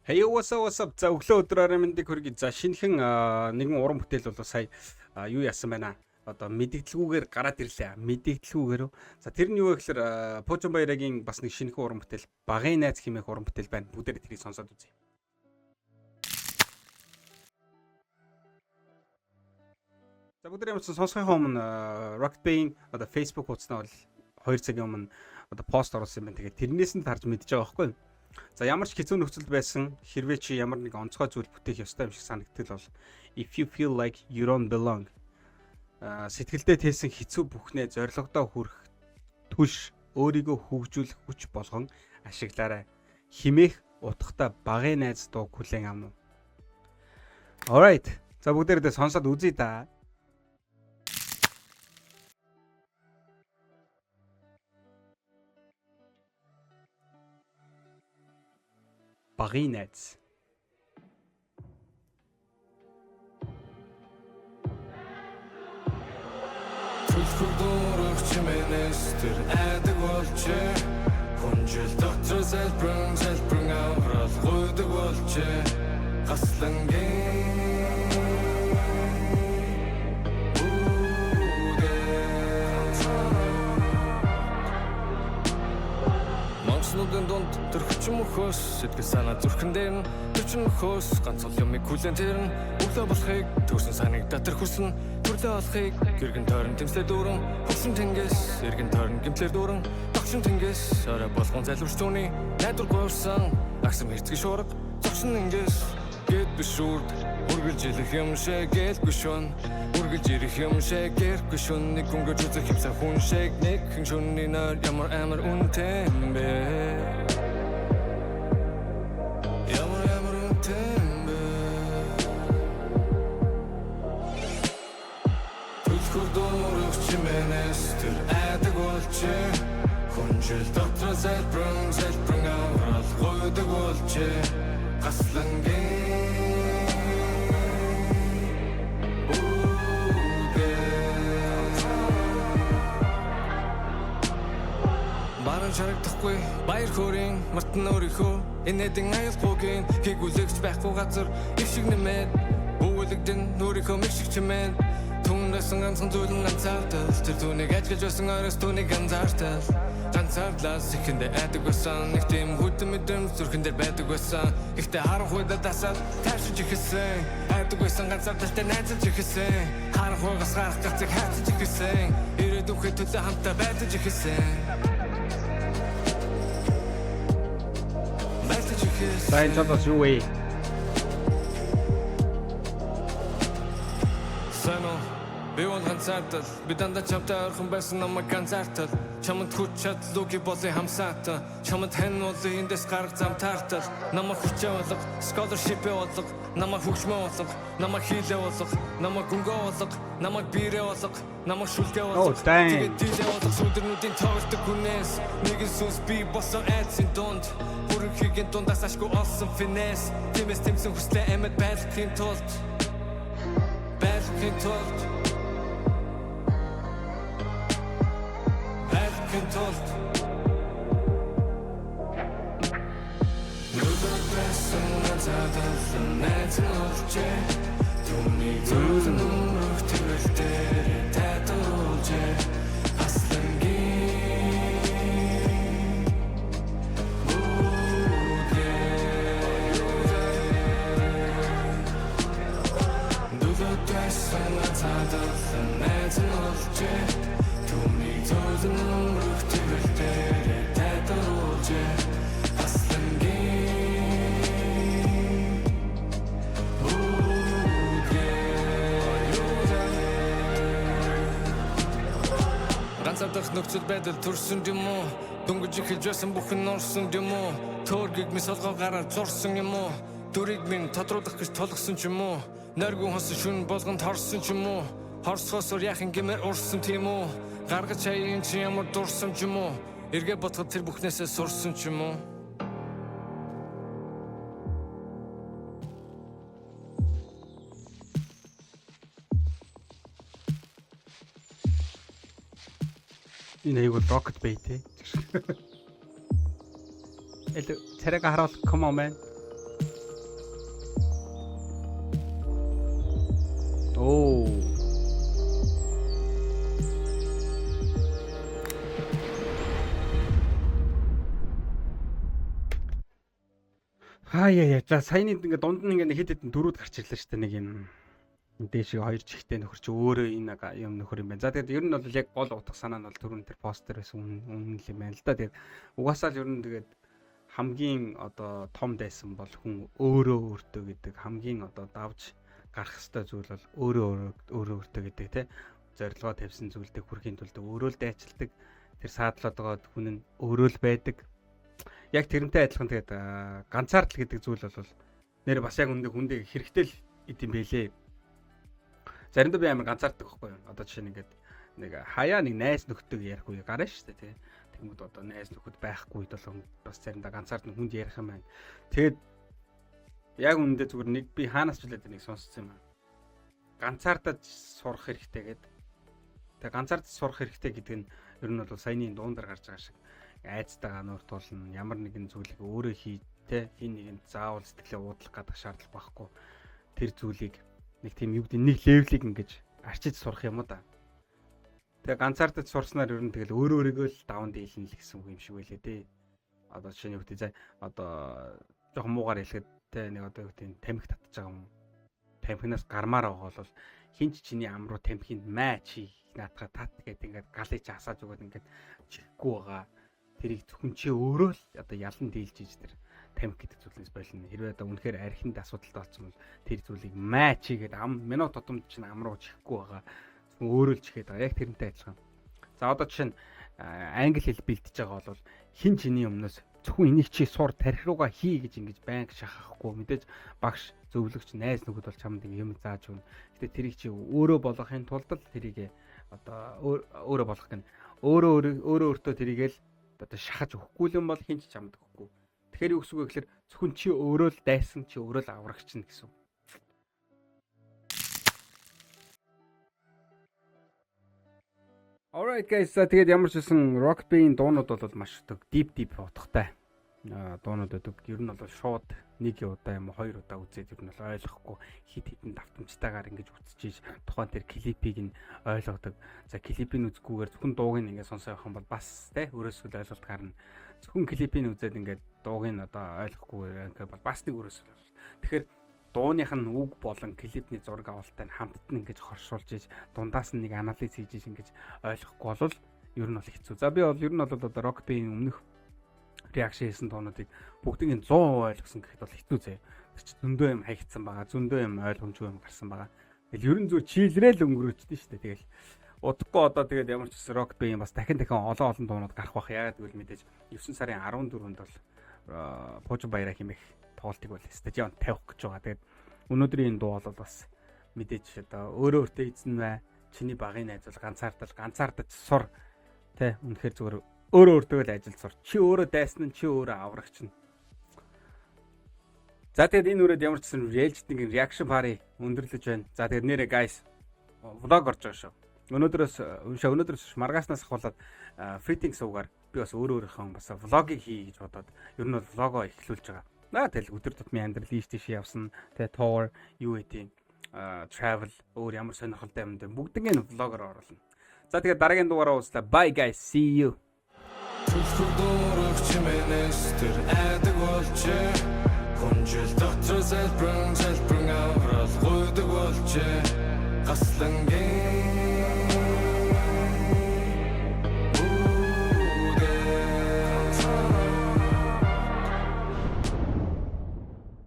Hey, what's up, what's up? За, өглөө өдөр оройн мэндийг хүргэе. За, шинэхэн нэгэн уран бүтээл бол сая юу яасан байна? Одоо мэдэгдлгүүгээр гараад ирлээ. Мэдэгдлгүүгээр. За, тэр нь юу вэ гэхээр Пуужин Баярагийн бас нэг шинэхэн уран бүтээл Багын найз хэмээх уран бүтээл байна. Бүгдээрээ тэрийг сонсоод үзье. За, бүгдээрээ ямар ч сонсохын өмнө Rocket Bay-ийн одоо Facebook хуудаснаа бол 2 цагийн өмнө одоо пост оруулсан юм байна. Тэгээд тэрнээс нь харж мэдж байгаа байхгүй юу? За, ямар ч хэцүү нөхцөлд байсан хэрвээ чи ямар нэг онцгой зүйл бүтээх ёстой юм шиг санагдтал бол if you feel like you don't belong, сэтгэлдээ тээсэн хэцүү бүхнээ зорилгодоо хүрэх түлш, өөрийгөө хөгжүүлэх хүч болгон ашиглаарай химээх утгатай Багын найз дуу хүлээн авна. Alright. За, бүгдээрээ сонсоод үзье да. Багын найз. Түлхүү дуурах чимээнээс тэр айдаг болжээ. Хүнжил дотор залбиран залбиран аврал гуйдаг болжээ. Гаслангийн Монцнуудын дунд тэр хүчин мөхөөс, сэтгэл санаа зүрхэн дээр нь төчин мөхөөс, ганц ол юмыг хүлэн тэр нь өглөө болохыг, төрсөн санагдаа тэр хүсэн төрлөө олохыг. Гэргэн тойрон тэмслээ дүүрэн, хөгшин тэнгис эргэн тойрон гимтлэр дүүрэн, догшин тэнгис орой болгон залбирч түүний найдвар гуйварсан агсам хэрцгий шуурга зогшин ингээс гэд бишүрд үргэлж илэх юм шиг гэлгүй шүн, үргэлж ирэх юм шиг гэргүй шүн, нэг өнгөж үзэх юмсан хүн шиг нэг хэн шүнний нойр ямар амар үнэтэй юм бэ, ямар амар үнэтэй юм бэ. Түлхүр дуурах чимээнээс тэр айдаг болжээ. Хүнжил дотор залбиран залбиран аврал гуйдаг болжээ. Гаслангийн Баран шарагдахгүй баяр хөөрийн мартан өөрийнхөө инээдэн аюулгүйгийн хийгүүлэгч байхгүй газар их шиг нэмээд бүүвэлэгдэн өөрийнхөө мэг шиг чимээн. Түннээсэн ганцхан зүйл нь ганцаардал, тэр түүнийг ажиглаж байсан оройс түүнийг анзаартал. Ганцаардлаас ихэндээ айдаг байсан, нэг тийм хүтэн мэдрэмж зүрхэн дээр байдаг байсан. Гэхдээ харанхуйдаа дасаад тайвшиж эхэлсэн. Айдаг байсан ганцаардалтай найзалж эхэлсэн. Харанхуйгаас гарах гацыг хайцаж эхэлсэн. Ирээдүйнхээ төлөө хамтаа байдаж эхэлсэн, байдаж эхэлсэн. За, энэ ч бас юу вэ? Сайн уу? Би бол ганцаардал. Би дандаа чамтай ойрхон байсан, намайг ганцаартал. Чамд хүч чадал үгүй болын хамсаатан. Чамд хэн болын эндээс гарах зам таартал. Намайг хүчээ болго, scholarship болго. Намайг хөгжмөө болго, намайг хийлээ болго. Намайг гүнгөө болго, намайг бирээ болго. Намайг шүлгээ Oh, болго. damn. Тэгээд дийлээ болго сүдэрнүүдийн тоглолтог хүнээс. Нэгэн сүнс би болсон айдсын дунд. Бүрэнхийгийн дундаас ашгүй олсон finesse. Тиймээс тэмсэн хүслээ амьд байлгахын тулд, байлгахын тулд, байлгахын тулд. Нүдэр байсан ганцаардал найз нь олжээ. Түүний зөөлөн өмнөх тэрэл дээр тайтуулжээ. Аслангийн бүгдээ. Нүдэр байсан ганцаардал найз нь олжээ. Түүний зөөлөн өмнөх тэрэл дээр тайтуулжээ. Аслангийн бүгдээ. Ганцаардах нөхцөл байдал төрсөн юм уу? Дөнгөж эхэлж байсан бүхэн нурсан юм уу? Төөргийг минь солгоо гараар зурсан юм уу? Дүрийг минь тодруулах гэж тулгсан ч юм уу? Нойргүй хосон шүн болгонд хорсон ч юм уу? Хорсохоосоор яхан гэмээр урсан тийм үү? Гаргаж хаяын чи ямар дурсан ч юм уу? Эргээ бодоход тэр бүхнээсээ сурсан ч юм уу? Энэ аяг бол Rocket Bay те. Эл царайг харуул, come on, man. Оо. Хаа яа яа. За, саяны ингээ дунд нь ингээ хэд хэдэн дөрүүд гарч ирлээ шүү дээ, нэг юм дээшээ хоёр чихтэй нөхөр чи өөрөө энэ юм нөхөр юм байна. За, тэгээд ер нь бол яг гол утга санаа нь бол түрүүн тэр постэр байсан үнэн л юм байна л да. Тэгээд угаасаа л ер нь тэгээд хамгийн одоо том дайсан бол хүн өөрөө өөртөө гэдэг, хамгийн одоо давж гарах ёстой зүйл бол өөрөө өөрөө өөртөө гэдэг, те, зорилгоо тавьсан зүйлдээ хүрэхийн тулд өөрөө л дайчилдаг, тэр саадлаад байгаа хүн нь өөрөө л байдаг. Яг тэрнтэй адилхан тэгээд ганцаардал гэдэг зүйл бол нэр бас яг үндэ хүндээ хэрэгтэй л идэм бэлээ. Заримдаа би амар ганцаарддаг байхгүй юу? Одоо жишээ нь ингээд нэг хаяа нэг найз нөхдөг ярих үе гарна шүү дээ, тий. Тэнгүүд одоо найз нөхөд байхгүй үед бол бас заримдаа ганцаард хүнд ярих юм байна. Тэгээд яг үнэндээ зүгээр нэг би хаанаас ч үлээд нэг сонссон юм аа. Ганцаардаж сурах хэрэгтэй гэдэг. Тэгээ ганцаардаж сурах хэрэгтэй гэдэг нь ер нь бол саяны дуун дээр гарч байгаа шиг айцтайгаа нуур тулна, ямар нэгэн зүйлийг өөрөө хий, те, хин нэгэнд заавал сэтгэлээ уудлах гэдэг шаардлага байхгүй. Тэр зүйлийг нэг тийм юу гэдэг, нэг level ийг ингэж арчиж сурах юм уу да. Тэгээ ганцаардаж сурснаар ер нь тэгэл өөрөө өөрийгөө л даван дийлнэ л гэсэн үг юм шиг байлээ дээ. Одоо жишээ нь юу гэдэг, за, одоо жоохон муугаар хэлэхэд, те, нэг одоо юу гэдэг, тамхи татж байгаа юм. Тамхинаас гармаар байгаа бол хинч чиний ам руу тамхинд маа чи наатахаа тат гэдэг ингээд галыг чи асааж өгөөд ингээд чихгүй байгаа. Тэрийг зөвхөн чи өөрөө л одоо ялан дийлж иж тэр тамхи гэдэг зүйлээс болно. Хэрвээ одоо үнэхээр архинд асуудалтай болсон бол тэр зүйлийг маа чи гэдэг ам минут тутамд чинь ам руу чихгүй байгаа. Зөвхөн өөрөө л чихээд байгаа. Яг тэрнтэй адилхан. За, одоо жишээ нь англи хэл бэлтэж байгаа бол хин чиний өмнөөс зөвхөн энийг чи сур, тарих руугаа хий гэж ингэж байнга шахахгүй, мэдээж багш, зөвлөгч, найз нөхөд бол чамд ингэ юм зааж өгнө. Гэтэ тэрийг чи өөрөө болгохын тулд л тэрийг одоо өөрөө болгох гэн өөрөө өөрөө өөртөө тэрийг л одоо шахаж өгөхгүй юм бол хин ч чамд өгөхгүй. Тэгэхээр юу гэсэн үг вэ гэхээр зөвхөн чи өөрөө л дайсан, чи өөрөө л аврагч нь гэсэн. Alright guys, тэгээд ямар ч байсан Rocket Bay-ийн дуунууд бол маш deep deep утгатай дуунууд байдаг. Ер нь бол шууд нэг удаа юм уу хоёр удаа үзээд ер нь бол ойлгохгүй, хит хитэн давтамжтайгаар ингэж үзчихэж тухайн тэр клипийг нь ойлгодог. За, клипийг үзэхгүйгээр зөвхөн дууг нь ингэ сонсоо явах юм бол бас те өөрөөсөө л ойлголт гарна. Зөвхөн клипийг үзээд ингээд дууг нь одоо ойлгохгүйгээр ингээд бол бас нэг өөрөөсөө л. Тэгэхээр дууных нь үг болон клипний зураг авалттай нь хамтд нь ингэж хоршуулж иж дундаас нь нэг анализ хийж иж ингэж ойлгохгүй бол ер нь бол хэцүү. За, би бол ер нь бол одоо Rock Bay-ийн өмнөх reaction хийсэн дуунуудыг бүгдийг нь 100% ойлгосон гэхэд бол хэцүү заяа. Тэр чи зөндөө юм хаягдсан байгаа, зөндөө юм ойлгомжгүй юм гарсан байгаа. Тэгэл ер нь зүгээр chill рэл өнгөрөөчдөн шүү дээ. Тэгэл удахгүй одоо тэгээд ямар ч гэсэн Rock Bay-ийн бас дахин дахин олон олон дуунууд гарах бах. Яагаад гэвэл мэдээж 9 сарын 14-нд бол Пуужин баяраа хэмээх тоглолтыг бол стадион тавих гэж байгаа. Тэгээд өнөөдрийн энэ дуу бол бас мэдээж одоо өөрөө өөртөө эзэн бай. Чиний багын найз бол ганцаардал ганцаардаж сур. Тэ, үнэхээр зүгээр өөрөө өөртөө л ажил сур. Чи өөрөө дайсан нь, чи өөрөө аврагч нь. За, тэгээд энэ үрээд ямар ч гэсэн ээлжид reaction party өндөрлөж байна. За, тэгээд нэрээ guys, vlog орж байгаа шүү. Өнөөдрөөс уншаа, өнөөдрөөс маргааснаас ахуулаад Freeting суугаар би бас өөрөө өөрийнхөө бас vlog ыг хий гэж бодоод ер нь бол vlog оо эхлүүлж байгаа. Наа тэгэл өдөр тутмын амьдрал ийш тийш явсан, тэгээ tour юу гэдэг, travel, өөр ямар сонирхолтой юм дээр бүгднийг нь vlog оор оруулна. За, тэгээд дараагийн дугаараа уулзлаа. Bye guys. See you. Түлхүү дуурах чимээнээс тэр айдаг болжээ. Хүнжил дотор залбиран залбиран аврал гуйдаг болжээ. Гаслангийн